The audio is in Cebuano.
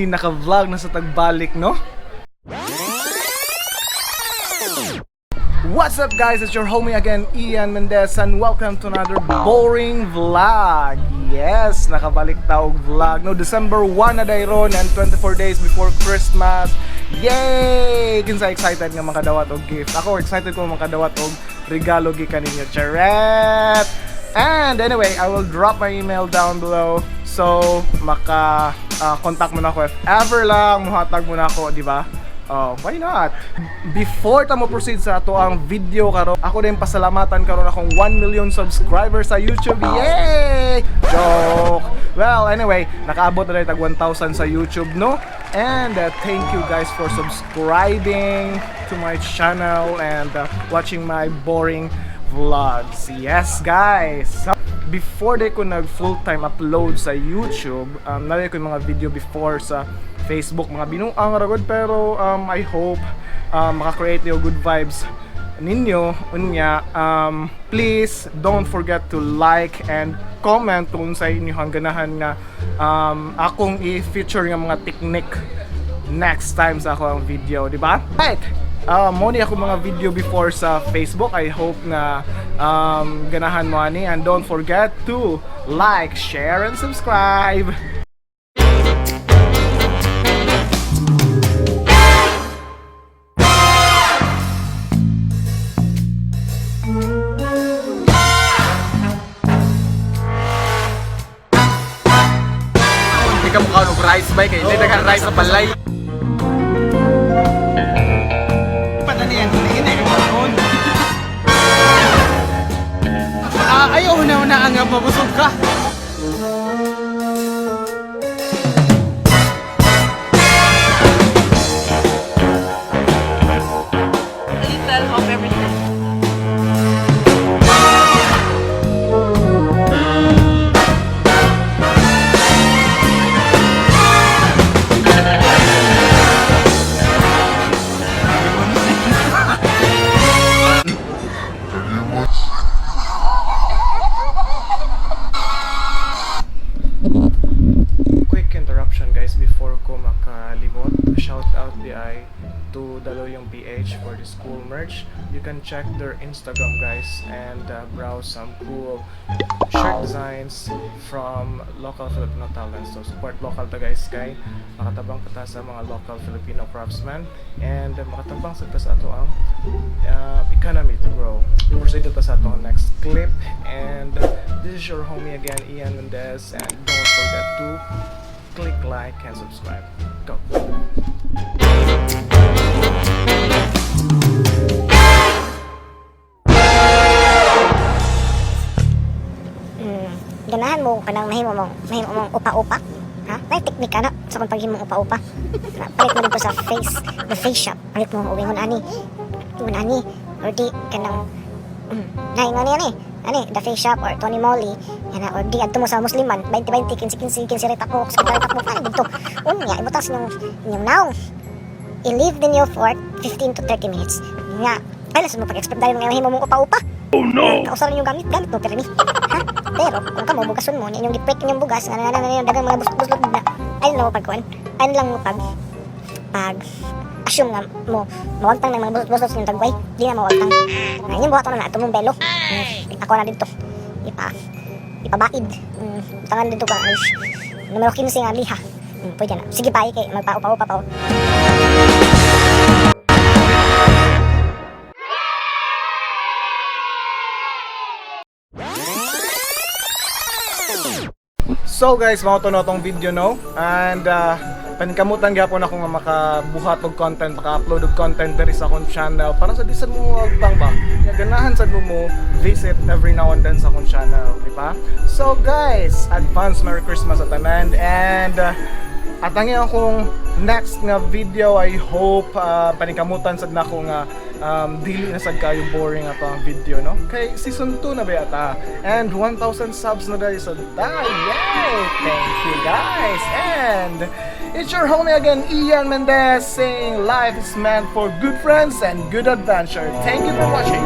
Finally, naka-vlog na sa tagbalik, no? What's up, guys? It's your homie again, Ian Mendez, and welcome to another boring vlog. Yes, nakabalik taog vlog. No, December 1 na dayron and 24 days before Christmas. Yay! Kinsa excited nga makadawat og gift? Ako, excited ko makadawat og regalo gikan ninyo. Charet! And anyway, I will drop my email down below. So, maka contact mo na ako if ever lang muhatag mo na ako, di ba? Oh, why not? Before ta mo proceed sa ato ang video karon, ako din pasalamatan karon akong 1 million subscribers sa YouTube. Yay! Joke. Well, anyway, nakaabot na rin tag 1,000 sa YouTube, no? And thank you guys for subscribing to my channel and watching my boring vlogs. Yes, guys. So, before day ko nag full-time upload sa YouTube, nalay ko yung mga video before sa Facebook, mga binuang ragod, pero I hope maka-create niyo good vibes ninyo. Unya, please don't forget to like and comment kung sa inyo ang ganahan nga akong i-feature nga mga technique next time sa ako ang video, di ba? Right. Mo ni ako mga video before sa Facebook. I hope na ganahan mo ani, and don't forget to like, share and subscribe. Hindi ka mukha og rice ba kay hindi daghan rice sa balay. Ah, ayaw na una ang mabusog ka. Little of everything. Quick interruption, guys, before ko makalimot. Shout out di ay to Daloyong PH for the school merch. You can check their Instagram, guys, and browse some cool shirt designs from local Filipino talents. So support local ta, guys, kay makatabang pa ta sa mga local Filipino craftsmen and makatabang sa ta sa ato ang economy to grow. Proceed ta sa ato ang next clip, and this is your homie again, Ian Mendez, and don't forget to click like and subscribe. Go. Ganahan mo kanang mahimo mong upa-upa. Ha? May teknika na sa kung paghimong upa-upa. Na, palit mo dito sa face, the face shop. Palit mo og ingon ani. Ingon ani or di kanang na ingon ani ani. Ani, the face shop or Tony Moly. Yan na, or di adto mo sa Musliman, 20 20 15 15 15 rita po, 15 rita po, ano dito. Unya, ibutang sa inyong naong. I-leave ninyo for 15 to 30 minutes. Nga, ay lason mo pag-expect dahil mga mahimo mong upa-upa. Oh no! Kausaran yung gamit, gamit mo pirmi. Ha? Pero kung kamo bugason mo, inyong giprek inyong bugas, nga na na na dagang mga buslot na. Ayun lang mo pagkuan. Ayun lang mo pag assume nga mo mawagtang ng mga buslot-buslot sa inyong tagway, di na mawagtang. Na inyong buhaton na ato mong belo. Ako na dito. Ipabaid. Tangan dito ka. Ay, numero 15 nga liha. Pwede na. Sige pa, kay magpaupa-upa pa. Oh. So guys, mao to no tong video, no. And paningkamutan gyapon ako nga makabuhat og content, maka-upload og content diri sa akong channel para sa bisan mo bang ba. Nga ganahan sad mo mo visit every now and then sa akong channel, di ba? So guys, advance Merry Christmas sa tanan and atangi akong next nga video. I hope paningkamutan sad nako nga dili na sad kayo boring ato ang video, no, kay season 2 na ba yata and 1,000 subs na dahil sa ta. Yay! Thank you, guys, and it's your homie again, Ian Mendez, saying life is meant for good friends and good adventure. Thank you for watching.